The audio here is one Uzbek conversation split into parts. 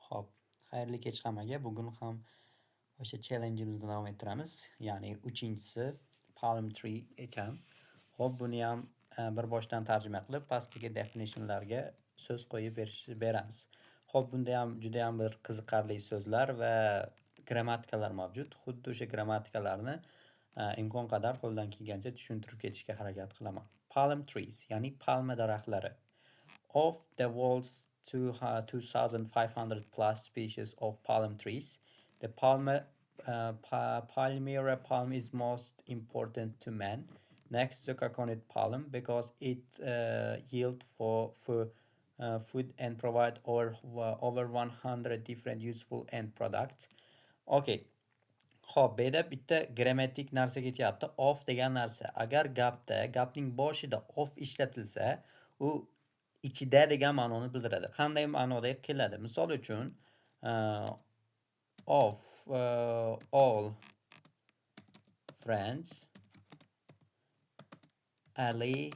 Xo'p, xayrli kech hammaga. Bugun ham o'sha challenge'imizni davom ettiramiz. Ya'ni uchinchisi palm tree ekan. Xo'p, buni ham bir boshdan tarjima qilib, pastdagi definitionlarga so'z qo'yib beramiz. Xo'p, bunda ham juda ham bir qiziqarli so'zlar va grammatikalar mavjud. Xuddi o'sha grammatikalarni imkon qadar qo'ldan kelgancha tushuntirib ketishga harakat qilaman. Palm trees, ya'ni palma daraxtlari. Of the world's 2500 plus species of palm trees, the palmyra palm is most important to man, next to coconut palm, because it yield for food and provide over 100 different useful end products. Okay. Xo'p, bu yerda bitta grammatik narsa ketyapti. Of degan narsa. Agar gapda, gapning boshida of ishlatilsa, u ichida degan ma'noni bildiradi. Qanday ma'noda keladi? Misol uchun, of all friends, Ali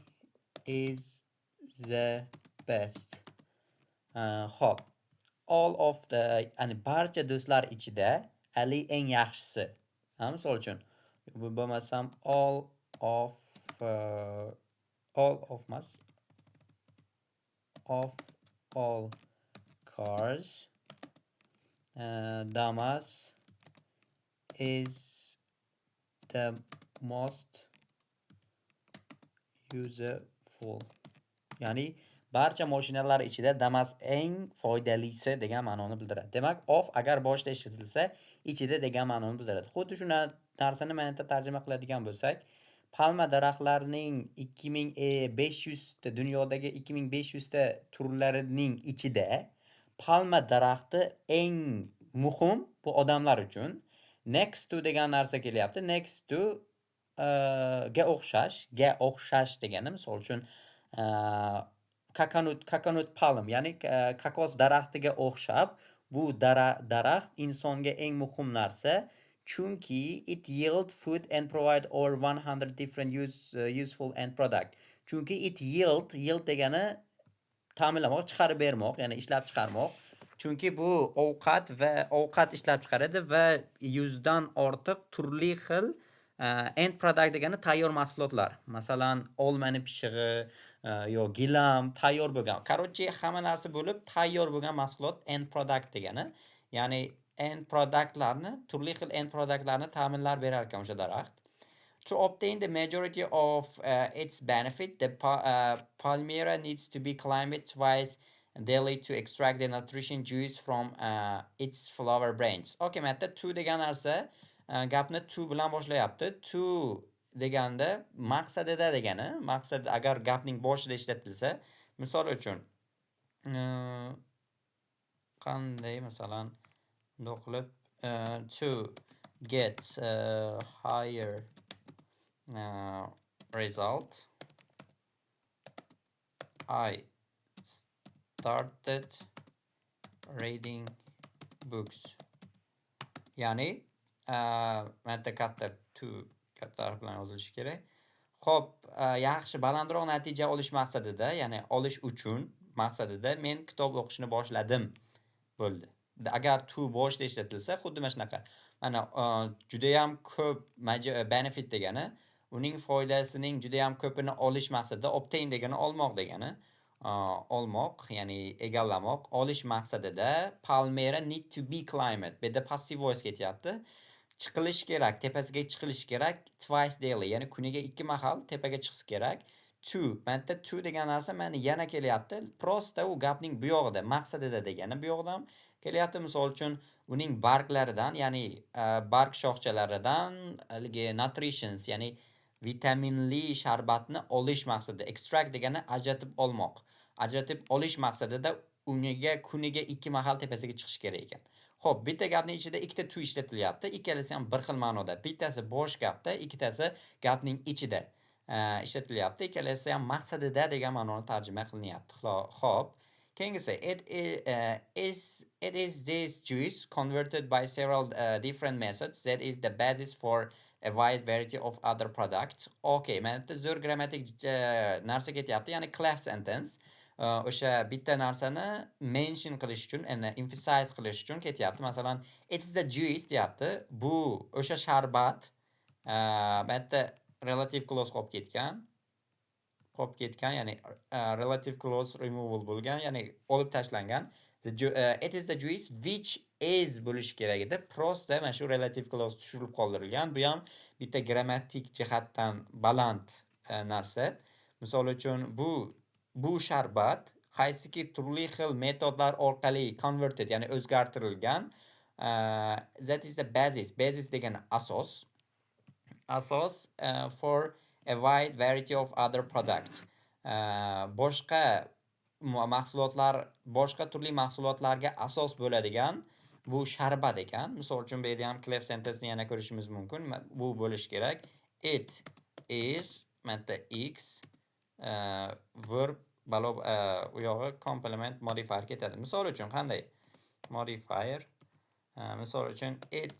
is the best. Xo'p, all of the, ya'ni barcha do'stlar ichida Ali eng yaxshisi. Ha, misol uchun, bu bo'lmasam all of emas. Of all cars, Damas is the most useful. Ya'ni barcha mashinalar ichida Damas eng foydalisi degan ma'noni bildiradi. Demak, of agar boshida ishlatilsa, ichida degan ma'noni bildiradi. Xuddi shu narsani mana yerda tarjima qiladigan bo'lsak, palma daraxtlarining 2500 ta, dunyodagi 2500 ta turlarining ichida palma daraxti eng muhim bu odamlar uchun. Next to degan narsa kelyapti. Next to ga o'xshash degani, misol uchun, coconut palm, ya'ni kokos daraxtiga o'xshab bu daraxt insonga eng muhim narsa. Chunki it yield food and provide over 100 different useful end product. Chunki it yield, yield degani ta'minlamoq, chiqarib bermoq, ya'ni ishlab chiqarmoq. Chunki bu ovqat va ovqat ishlab chiqaradi va 100 dan ortiq turli xil end product degani tayyor mahsulotlar. Masalan, olmani pishig'i yo gilam tayyor bo'lgan. Короче, hamma narsa bo'lib tayyor bo'lgan mahsulot end product degani. Ya'ni end productlarni, turli xil end productlarni ta'minlab berar ekan o'sha daraxt. To obtain the majority of its benefit, the palmyra needs to be climbed twice daily to extract the nutrition juice from its flower branch. Okay, mana yerda to degan narsa gapni to bilan boshlayapti. To deganda maqsadida degani, maqsad agar gapning boshida ishlatilsa, misol uchun, qanday, masalan, bundoq qilib to get higher result, I started reading books. Ya'ni mana yerda katta to, katta harf bilan yozilishi kerak. Xo'p, yaxshi, balandroq natija olish maqsadida, ya'ni olish uchun maqsadida men kitob o'qishni boshladim. Bo'ldi. Agar to boshida ishlatilsa, xuddi mana shunaqa. Mana judayam ko'p benefit degani uning foydasining judayam ko'pini olish maqsadida, obtain degani olmoq degani. Olmoq, ya'ni egallamoq, olish maqsadida palmyra need to be climbed. Bu yerda passive voice ketyapti. Chiqilishi kerak, tepasiga chiqilishi kerak twice daily, ya'ni kuniga ikki mahal tepaga chiqishi kerak. To, mana yerda to degan narsa mana yana kelyapti. Просто u gapning bu yog'ida, maqsadida degani bu yoqda ham kelyapti. Misol uchun, uning barglaridan, ya'ni barg shoxchalaridan haligi nutritions, ya'ni vitaminli sharbatni olish maqsadida. Extract degani ajratib olmoq. Ajratib olish maqsadida uniga kuniga ikki mahal tepasiga chiqish kerak ekan. Xo'p, bitta gapning ichida ikkita to ishlatilyapti. Ikkalasi ham bir xil ma'noda. Bittasi bosh gapda, ikkitasi gapning ichida ishlatilyapti. Ikkalasi ham maqsadida degan ma'noni tarjima qilinyapti. Xo'p, keyingisi it is this juice, converted by several different methods, that is the basis for a wide variety of other products. Okay, mana yerda zo'r grammatik narsa ketyapti, ya'ni cleft sentence. O'sha bitta narsani mention qilish uchun, ya'ni emphasize qilish uchun ketyapti. Masalan, it is the juice deyapti. Bu o'sha sharbat, bu yerda relative clause qolib ketgan. Qolib ketgan, ya'ni relative clause removal bo'lgan, ya'ni olib tashlangan. It is the juice which is bo'lishi kerak edi. Просто mana shu relative clause tushirilib qoldirilgan. Bu ham bitta grammatik jihatdan baland narsa. Misol uchun, bu sharbat qaysiki turli xil metodlar orqali converted, ya'ni o'zgartirilgan. That is the basis. Basis degani asos. Asos for a wide variety of other products. Boshqa mahsulotlar, boshqa turli mahsulotlarga asos bo'ladigan bu sharbat ekan. Misol uchun, bu yerda ham cleft sentence yana ko'rishimiz mumkin. Bu bo'lishi kerak. It is mana x verb balo u yog'i complement modifier ketadi. Misol uchun qanday? Modifier. Misol uchun, it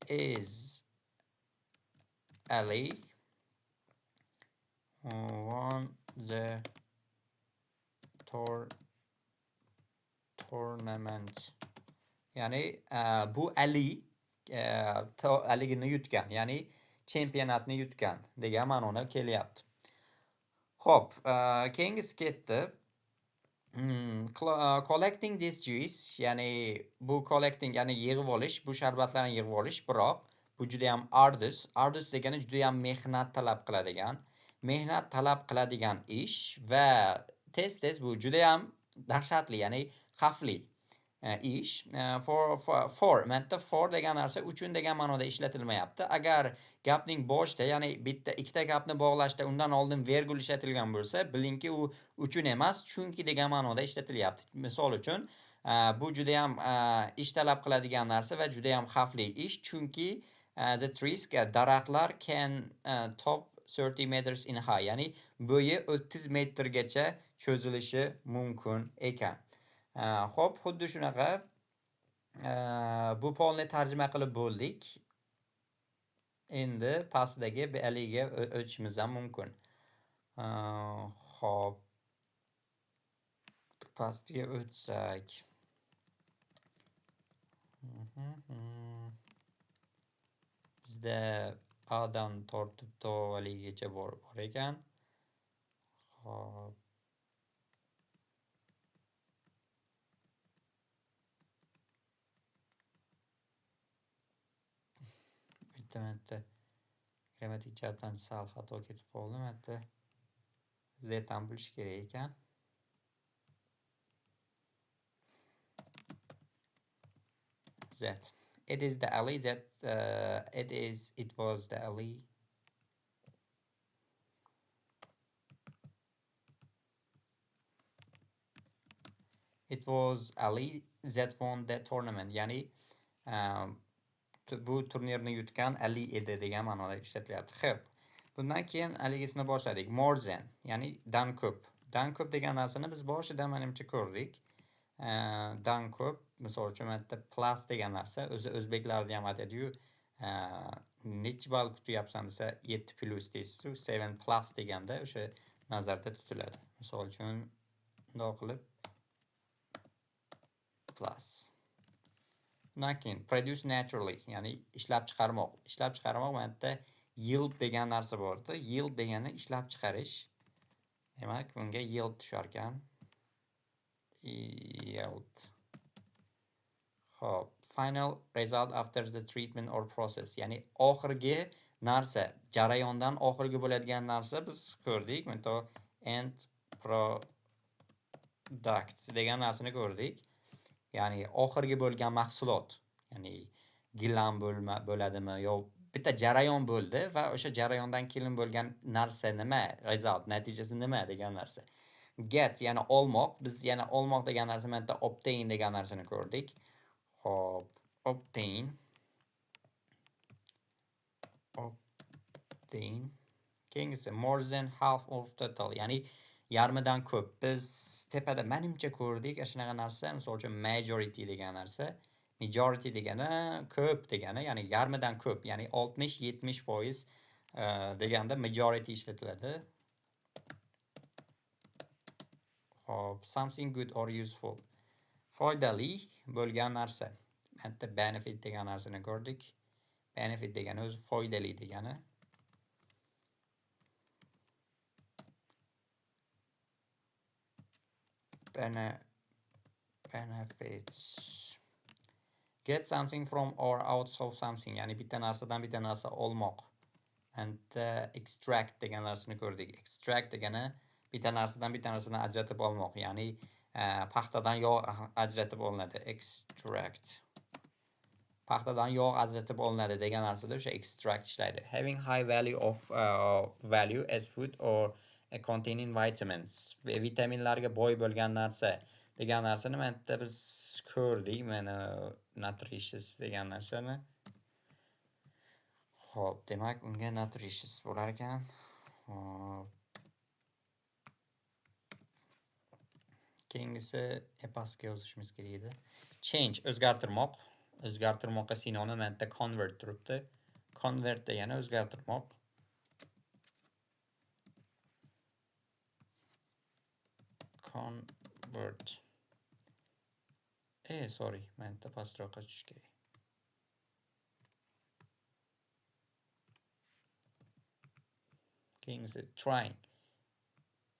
is Ali won the tournament. Ya'ni bu Ali haligini yutgan, ya'ni chempionatni yutgan degan ma'noda kelyapti. Xo'p, keyingisi ketdi. Collecting this juice, ya'ni bu collecting, ya'ni yig'ib olish, bu sharbatlarni yig'ib olish, biroq bu juda ham arduous. Arduous degani juda ham mehnat talab qiladigan, mehnat talab qiladigan ish va tez-tez bu juda ham dahshatli, ya'ni xavfli ish. For mana for degan narsa uchun degan ma'noda ishlatilmayapti. Agar gapning boshida, ya'ni bitta ikkita gapni bog'lashda undan oldin vergul ishlatilgan bo'lsa, bilingki u uchun emas, chunki degan ma'noda ishlatilyapti. Misol uchun, bu juda ham ish talab qiladigan narsa va juda ham xavfli ish, chunki the trees, daraxtlar can top 30 meters in high, ya'ni bo'yi 30 metrgacha cho'zilishi mumkin ekan. Xo'p, xuddi shunaqa bu polni tarjima qilib bo'ldik. Endi pastdagi haligiga o'tishimiz ham mumkin. Xo'p. Pastga o'tsak. Bizda A dan tortib to haligigacha bor ekan. Xo'p. Bitta grammatik jihatdan sal xato ketib qoldi. Mana Z ham bo'lishi kerak ekan. Z. It is the alley that it was the alley. It was Ali that won the tournament. Ya'ni bu turnirni yutgan Ali edi degan ma'noda ishlatilyapti. Xo'p. Bundan keyin haligisini boshladik. More than, ya'ni dan ko'p. Dan ko'p degan narsani biz boshida menimcha ko'rdik. Dan ko'p, misol uchun mana yerda plus degan narsa, o'zi o'zbeklarda ham aytadi-yu, nechi ball kutyapsan desa 7 plus deysiz-ku, 7 plus deganda o'sha nazarda tutiladi. Misol uchun bundoq qilib plus. Undan keyin produce naturally, ya'ni ishlab chiqarmoq. Ishlab chiqarmoq mana yerda yield degan narsa bor edi. Yield degani ishlab chiqarish. Demak, bunga yield tushar ekan. Yield. Xo'p, final result after the treatment or process, ya'ni oxirgi narsa, jarayondan oxirgi bo'ladigan narsa biz ko'rdik. Mana end product degan narsani ko'rdik. Ya'ni oxirgi bo'lgan mahsulot, ya'ni gilam bo'ladimi yo bitta jarayon bo'ldi va o'sha jarayondan keyin bo'lgan narsa nima, result, natijasi nima degan narsa. Get, ya'ni olmoq. Biz yana olmoq degan narsa mana yerda obtain degan narsani ko'rdik. Xo'p, obtain. Obtain. Keyingisi more than half of total, ya'ni yarmidan ko'p. Biz tepada menimcha ko'rdik shunaqa narsa, misol uchun majority degan narsa. Majority degani ko'p degani, ya'ni yarmidan ko'p, ya'ni 60-70% deganda majority ishlatiladi. Xo'p, something good or useful. Foydali bo'lgan narsa. Bitta benefit degan narsani ko'rdik. Benefit degani o'zi foydali degani. Benefits. Get something from or out of something. Ya'ni bitta narsadan bitta narsa olmoq. And extract degan narsani ko'rdik. Extract degani bitta narsadan bitta narsani ajratib olmoq. Ya'ni paxtadan yog' ajratib olinadi. Extract. Paxtadan yog' ajratib olinadi degan narsada o'sha extract ishlaydi. Having high value of value as food or containing vitamins. Vitaminlarga boy bo'lgan narsa degan narsani mana yerda biz ko'rdik. Mana nutritious degan narsani. Xo'p, demak unga nutritious bo'lar ekan. Xo'p. Keyingisi pastga yozishimiz kerak edi. Change o'zgartirmoq. O'zgartirmoqqa sinonim mana yerda convert turibdi. Convert degani o'zgartirmoq. Convert. Sorry, mana yerda pastroqqa tushish kerak. Keyingisi trying,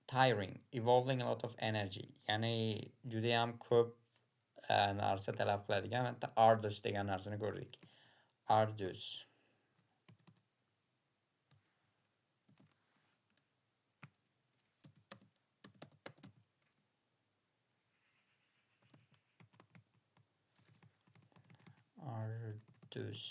tiring, evolving a lot of energy. Ya'ni juda ham ko'p narsa talab qiladigan bitta arduous degan narsani ko'rdik. Arduous. Arduous.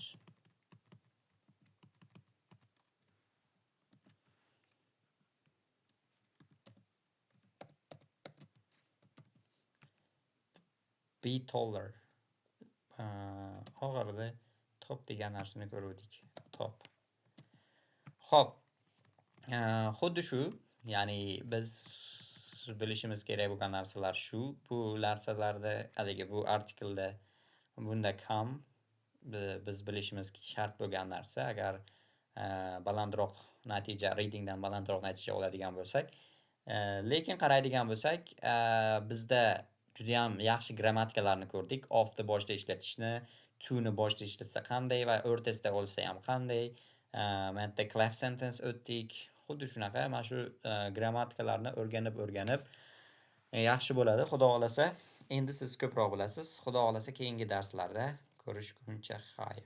Be taller. Oxirida top degan narsani ko'ruvdik. Top. Xo'p, xuddi shu, ya'ni biz bilishimiz kerak bo'lgan narsalar shu. Bu narsalarda, haligi bu artiklda bunda kam biz bilishimiz shart bo'lgan narsa. Agar balandroq natija, readingdan balandroq natija oladigan bo'lsak, lekin qaraydigan bo'lsak, bizda juda ham yaxshi grammatikalarni ko'rdik. Ofni boshida ishlatishni, to'ni boshida ishlatsa qanday va o'rtasida olsa ham qanday. Mana yerda cleft sentence o'tdik. Xuddi shunaqa mana shu grammatikalarni o'rganib yaxshi bo'ladi. Xudo xohlasa, endi siz ko'proq bilasiz. Xudo xohlasa keyingi darslarda ko'rishguncha xayr.